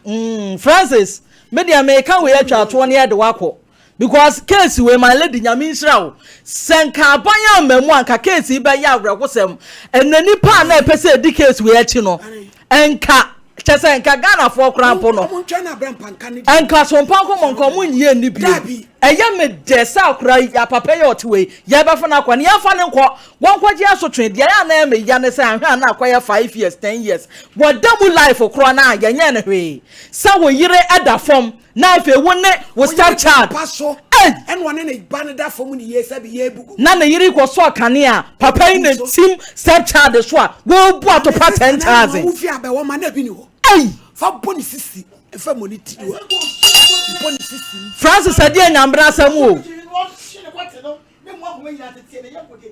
Mm, Francis, me deɛ meka wei atwa atoɔ ne yɛde wakɔ. Because case wei my lady nyame nhyira wo sɛ nka aban amma mu a nka case yi bɛyɛ awerɛhosɛm ɛnɛ nipa a na ɛpɛ sɛ ɛdi case wei akyi no nka kyɛ sɛ nka Ghanafoɔ koraa mpo no nka sompa nkɔmmɔ nka ɔmo nyie nni bio ɛyɛ me dɛ sɛ akora yi apapa yi a ɔte wei yɛbɛfa no akɔ ne yɛmfa no nkɔ wɔnkɔgye asotwe deɛ ɛyɛ a na ɛyɛ me ya ne sɛ ahwɛ a na akɔyɛ 5 years 10 years wɔda mu life korɔ no a yɛnyɛ no hwee sɛ wo yere ɛda fam Na afei wo ne wo step child. Pa so. Ei! Ɛna ɔne ne ba no da fam ne yie sɛ bi yɛ bugu. Na ne yere kɔ sɔ kanea papa yi na tim step child so a wɔrebu atopa 10,000. Wo fi abɛwɔ ma na bi ni hɔ. Ei! Fa bɔ ne sisi fa mɔ ne tiri wa. Bɔ ne sisi. Francis ɛdeɛ nyambena asɛm o.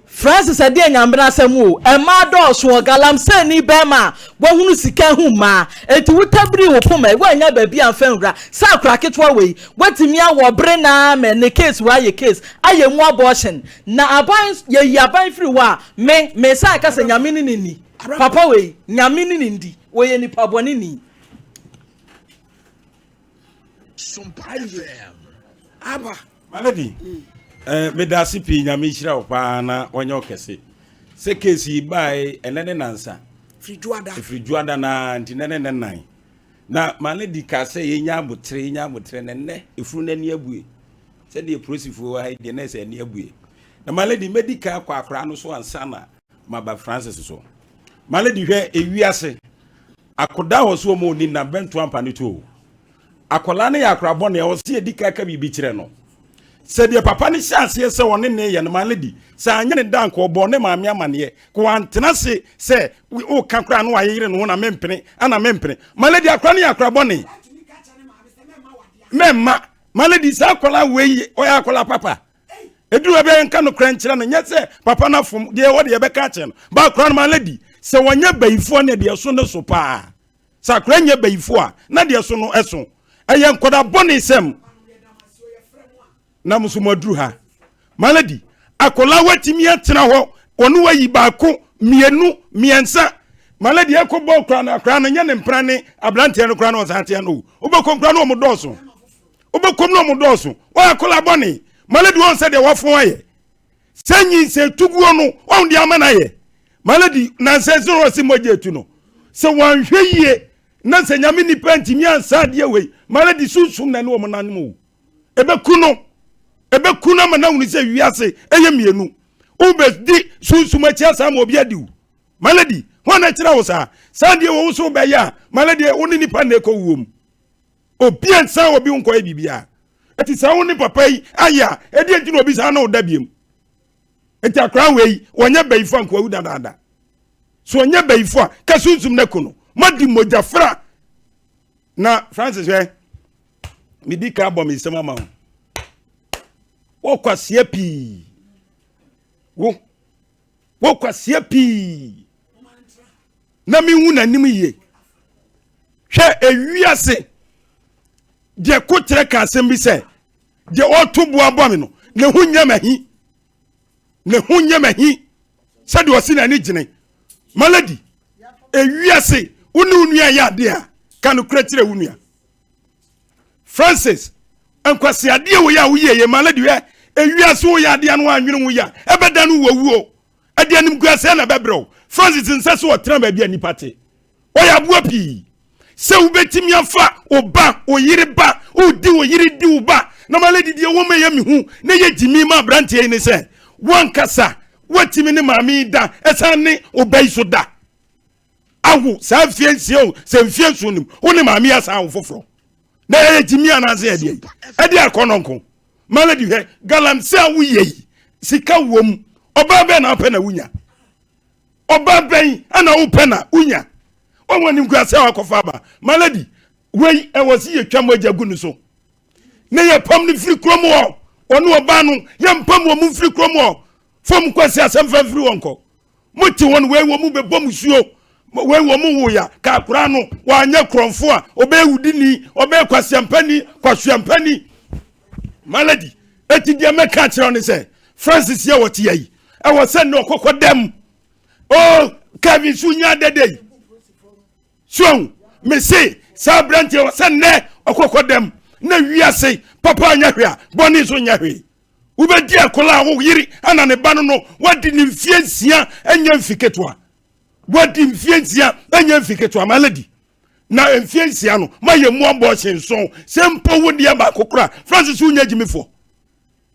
Francis ɛdeɛ nyambena asɛm o. Ɛmaa dɔɔso ɔ galamsey ni bɛɛma a wahunu sika ahu mmaa enti wo tabiri wo poma yi woannya baabi amfa nwura sɛ akora ketewa wei watumi awɔ bere naa mɛ ne case wei ayɛ case ayɛ mu abortion na aban yɛyi aban firi hɔ a me me san ka sɛ nyame ne ne ni papa wei nyame ne ne ndi wɔyɛ nipa bɔne ni. Aba. Malady, eh, meda ase pii nyame nhyira wo paa na ɔnyɛ wo kɛse. Sɛ case yi bae ɛnɛ ne nansa. Firi dwoada. Ɛfiri dwoada na nti nɛ ne ne nan. Na Malady ka sɛ yɛnya abotere yɛnya abotere na nnɛ efunu no ani abue. Sɛdeɛ polisifoɔ wɔ ha yi deɛ na ɛsɛ ani abue. Na Malady mɛdi kan akɔ akwaraa no so ansa na maba Francis so. Malady hwɛ ewiase akoda wɔ so wɔn oni na bɛnto ampa ne to o. Akwadaa no yɛ akwadaa bɔne a ɔsɛ yɛdi kan ka biribi kyerɛ no. Sɛ deɛ papa no hyɛ aseɛ sɛ ɔne ne yɛ no ma no di, sɛ anyɛ ne da nka ɔbɔɔ ne maame amaneɛ, ka wantena ase sɛ woka koraa na wayeyere ne ho na mempene ana mempene. Ma lady akwadaa no yɛ akwadaa bɔne. Mɛmma. Ma lady saa akwadaa wei ɔyɛ akwadaa papa. Ɛduru baabi a yɛnka nokorɛ nkyerɛ no, nyɛ sɛ papa no afom deɛ ɛwɔ deɛ yɛbɛka akyerɛ no. Ba akwadaa no ma lady sɛ wɔnyɛ bayifoɔ ne deɛ ɛso ne so paa. Sɛ akwadaa nyɛ bayifo a, na deɛ so no ɛso. Ɛyɛ nkwadaa bɔne sɛm. Na mo nso mo aduru ha. Malady, akwadaa watumi atena hɔ, wɔne wayi baako, mmienu, mmiɛnsa. Malady ɛkɔ bɔ akwadaa no, akwadaa no nyɛ ne mpena ne aberanteɛ no koraa na ɔsan teɛ no o. Wobɛkɔ koraa na wɔn dɔɔso. Wobɛkɔm na wɔn dɔɔso. Wɔyɛ akwadaa bɔne. Malady wɔn sɛ deɛ wafɔn ayɛ. Sɛ nyinsɛn tuguo no wɔn de ama no ayɛ malady nansɛ sɛ wɔsi mogya etu no sɛ wɔanhwɛ yie na sɛ nyame nipa ntumi ansa adeɛ wei malady sunsum na ne wɔn nanom o ebeku no ebeku no ama no ahunu sɛ wiase ɛyɛ mmienu wobɛdi sunsum akyi asan ma obi adi wo malady wɔn na ɛkyerɛ wo saa saa deɛ wɔn nso bɛyɛ a malady wo ne nipa na ɛkɔ wuo mu obi ansan obi nkɔyɛ biribiara Eti sɛ wo ne papa yi ayɛ a, ɛdeɛ nti na obi saa na ɔda biem? Eti akora wei, wɔnyɛ bayifo a nkoawu dadaada. So wɔnyɛ bayifo a, ka sunsum no ko no. Moadi mogya fra. Na Francis hwɛ, medi ka abɔ me nsɛm ama wo. Wɔkwaseɛ pii. Wo, wɔkwaseɛ pii. Na mehu n'anim yie. Hwɛ ewiase deɛ kokyerɛ ka asɛm bi sɛ deɛ ɔto boa bɔ me no ne ho nyɛ m'ahi ne ho nyɛ m'ahi sɛdeɛ ɔsi n'ani gyene maladi ewiase wo ne wo nua yɛ adeɛ a ka no korɛ kyerɛ wo nua francis nkwasi adeɛ wɔ yɛ a woyɛ yɛ maladi hwɛ ewiase wo yɛ adeɛ no anwene wo yɛ a ɛbɛda no wɔ wuo ɛde animguaseɛ na ɛbɛbrɛ wo francis nsɛ sɛ ɔtena baabi a nipa te Ɔyɛ aboa pii. Sɛ wobɛtumi afa wo ba, wo yere ba, wodi wo yere di wo ba, na ma lady deɛ wɔma ɛyɛ me hu na ɛyɛ gyimi ma aberanteɛ yi ne sɛ, wankasa watumi ne maame yi da, ɛsan ne wo ba yi so da. Awo saa mfie nsia o, sɛ mfie nson nim, wo ne maame yi asan awo foforɔ. Na ɛyɛ gyimi anaasɛ ɛdeɛ yi? Ɛdeɛ akɔnnɔ nko. Ma lady hwɛ, galamsey a woyɛ yi, sika wom, ɔbaa bɛn na wopɛ na wonya? Ɔbaa bɛn na wopɛ na wonya? Wɔn animguase a wakɔfa aba. My lady, wei ɛwɔ se yɛtwa mogya gu ne so na yɛpam no firi kurom hɔ. Ɔne ɔbaa no yɛmpam wɔn mfiri kurom hɔ. Fam nkwasi asɛm fa mfiri wɔn kɔ. Mote wɔn wei wɔn mu bɛbɔ musuo. Wei wɔn mu woya ka akora no wanyɛ korɔmfo a ɔbɛyɛ wudini ɔbɛyɛ kwasiampani kwasuampani. Malady eti deɛ mɛka akyerɛ ne sɛ Francis yɛ wɔte yɛ yi ɛwɔ sɛ ne ɔkɔkɔ dɛm. Oh Kevin so nya dɛdɛ yi. So mese saa aberanteɛ wɔ sɛ nnɛ ɔkɔkɔ dɛm na wiase papa nyɛ hwee a bɔne nso nyɛ hwee. Wobɛdi akwadaa a wo yere ana ne ba no no wadi ne mfie nsia nyɛ mfi ketewa. Wadi mfie nsia nyɛ mfi ketewa ma lady. Na mfie nsia no ma yɛ mu abɔɔhye nson sɛ mpo wo deɛ baako kora Francis wonyɛ gyimifoɔ.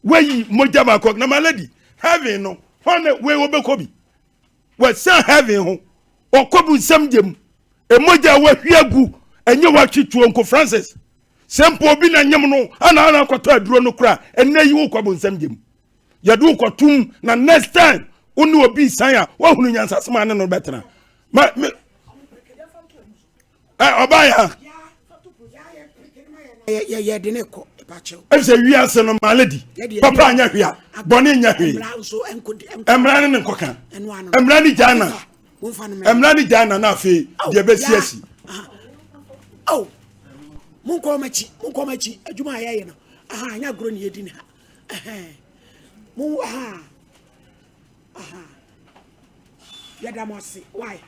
Wayi mogya baako na ma lady heaven no hɔ na wei wɔbɛkɔ bi. Wɔsan heaven ho ɔkɔ bu nsɛm gyem mogya a wahwie agu ɛnyɛ watwe tuo nko Francis. Sɛ mpo obi na nyem no ana ana akɔtɔ aduro no kora ɛnɛ yi wokɔ bu nsɛm gyem. Yɛde wokɔtom na next time wo ne obi san a woahunu nyansasɛm a ne no bɛtena. Ma me ɔbaa ya. Yɛde ne kɔ ɛfisɛ wiase no maale di papa anyɛ hwee a bɔne nyɛ hwee mmara ne ne nkɔka mmara ne gyaa na mmara ne gyaa na na afei deɛ bɛsi asi monkɔ ɔm akyi monkɔ ɔm akyi adwuma a yɛyɛ no aha anyɛ agorɔ ne yɛdi ne ha mo aha Aha. Yɛda mo ase. Why?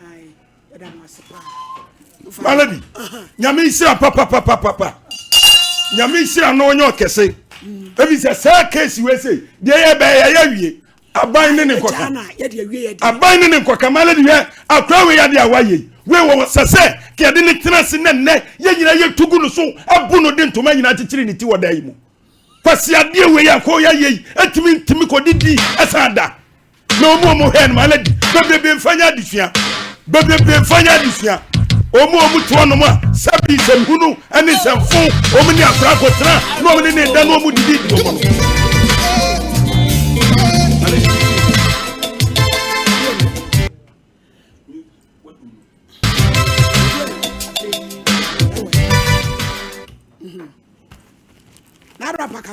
Aye. Yɛda mo ase paa. Malady, nyame nhyira papapapapa. Nyame nhyira no ɔnyɛ ɔkɛse. Mm. Ebi sɛ saa case wei sei, deɛ yɛ bɛyɛ yɛ awie. Aban ne ne nkɔka. Aban ne ne nkɔka. Malady hwɛ akora wei adeɛ a wayɛ yi. Wei wɔ sɛ sɛ kɛde ne tena ase nɛ nnɛ yɛn nyinaa yɛtugu no so abu no de ntoma nyinaa kyekyere ne ti wɔ dan yi mu. Kwasi adeɛ wei a kɔɔ yɛayɛ yi ɛtumi ntumi kɔdidi ɛsan da na ɔmu ɔmu hwɛ no ma aladi bebrebe mfa nyɛ adesua bebrebe mfa nyɛ adesua ɔmu ɔmu toɔ nom a sɛbi nsɛmhunu ɛne nsɛmfo ɔmu ne akora akɔtena na ɔmu ne ne da na ɔmu didi di ɔmu no.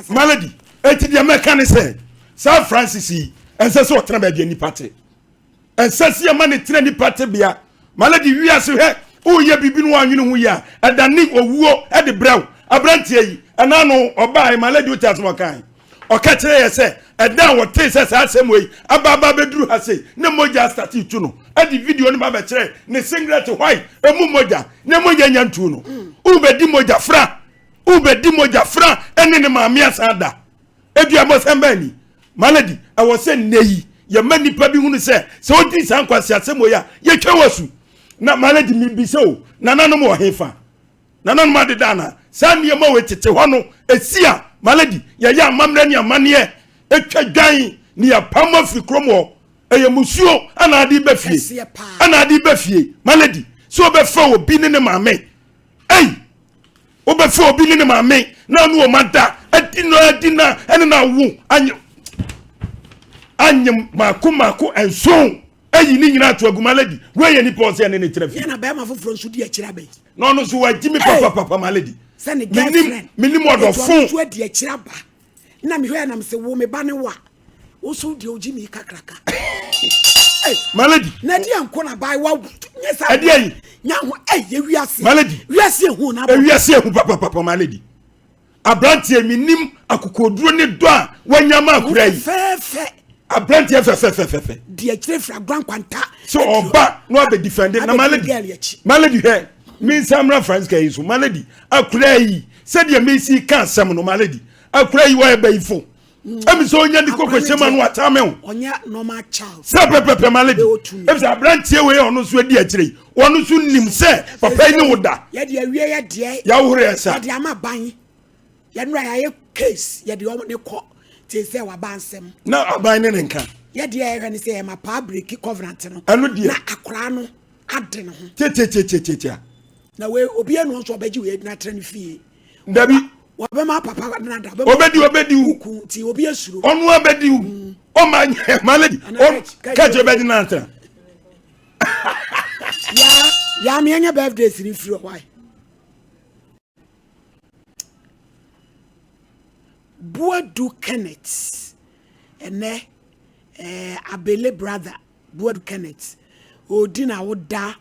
Malady, eti deɛ mɛka ne sɛ saa Francis yi ɛnsɛ sɛ ɔtena baabi a nipa te ɛnsɛ sɛ yɛma ne tena nipa te bea Malady wiase hwɛ woyɛ biribi no woanwene ho yi a ɛda ne owuo de brɛw aberanteɛ yi ɛna no ɔbaa Malady wote asɛm ɔkae ɔka kyerɛ yɛ sɛ ɛda a wɔtee sɛ saa asɛm wei aba aba bɛduru ha sei ne mogya astate tu no ɛde video no ba bɛkyerɛ ne singlet white emu mogya ne mogya nya ntu no wobɛdi mogya fra wobɛdi mogya fra ɛne ne maame asan da edu abɔsɛm bɛn ni malady ɛwɔ sɛ nnɛ yi yɛma nnipa bi hunu sɛ sɛ wodi saa nkwasi asɛm wei a yɛtwa wɔ su na malady mebisa o nananom wɔ hefa Nananom adeda anaa? Saa nneɛma wei tete hɔ no, ɛsi a, malady, yɛyɛ amammerɛ ne amanneɛ, ɛtwa dwan ne yɛapam afiri kurom hɔ. Ɛyɛ musuo ana ade ba fie. Ana ade ba fie, malady, sɛ wobɛfa obi ne ne maame. Ei! Wobɛfa obi ne ne maame na ɔne wɔn ada, adi no adi na ɛne na awo anyɛ anyɛ mako mako nson. Eyi ne nyinaa to agu malady. Wei yɛ nipa ɔsɛ ɛne ne tena fie. Yɛn na bɛrima foforɔ nso di akyire abɛyi. Na ɔno nso wagyi mi papapapa malady. Sɛ ne girlfriend. Menim ɔdɔfo. Etu nso adi akyire aba. Na mehwɛ yɛ nam sɛ wo me ba ne wa. Wo so deɛ ogyi mi kakraka. Malady. Na ɛdi anko na baa wa nyɛ sa. Ɛdi ayi. Nya ho ɛyɛ wiase. Malady. Wiase ehu na. Wiase ehu papapapa malady. Aberanteɛ menim akokoɔduro ne dɔ a wanya ma akura yi. Fɛfɛɛfɛ. Aberanteɛ fɛfɛɛfɛfɛ. Di akyire fira gwan kwanta. Sɛ ɔba na wabɛ defend na malady malady hwɛ me nsa mmra Francisca yi so malady akura yi sɛdeɛ mesi ka asɛm no malady akura yi wɔyɛ bayifo. Ɛmi sɛ ɔnya ne koko hyɛ ma no atame ho. Ɔnyɛ normal child. Sɛ pɛpɛpɛ malady. Ɛmi sɛ aberanteɛ wei ɔno nso adi akyire yi ɔno nso nim sɛ papa yi ne wo da. Yɛde awie yɛ deɛ. Yɛahohoro yɛn nsa. Yɛde ama ban. Yɛnura yɛayɛ case yɛde ɔmo ne kɔ te sɛ waba nsɛm. Na aban ne ne nka. Yɛde yɛhwɛ ne sɛ yɛma paa breki covenant no. Ɛno deɛ. Na akwaraa no ade ne ho. Tietietie. Na wei obi enu nso ɔbɛgye wei na atena ne fie. Dabi. Wɔbɛma papa na da. Obedi obedi wu. Kuku nti obi esuro. Ɔno abedi wu. Mm. Ɔma nyɛ malady. Kɛkyɛ obedi na atena. Ya ya mi anya birthday siri firi hɔ. Why? Boadu Kenneth, ɛnɛ Abele brother Boadu Kenneth, ɔredi n'awoda.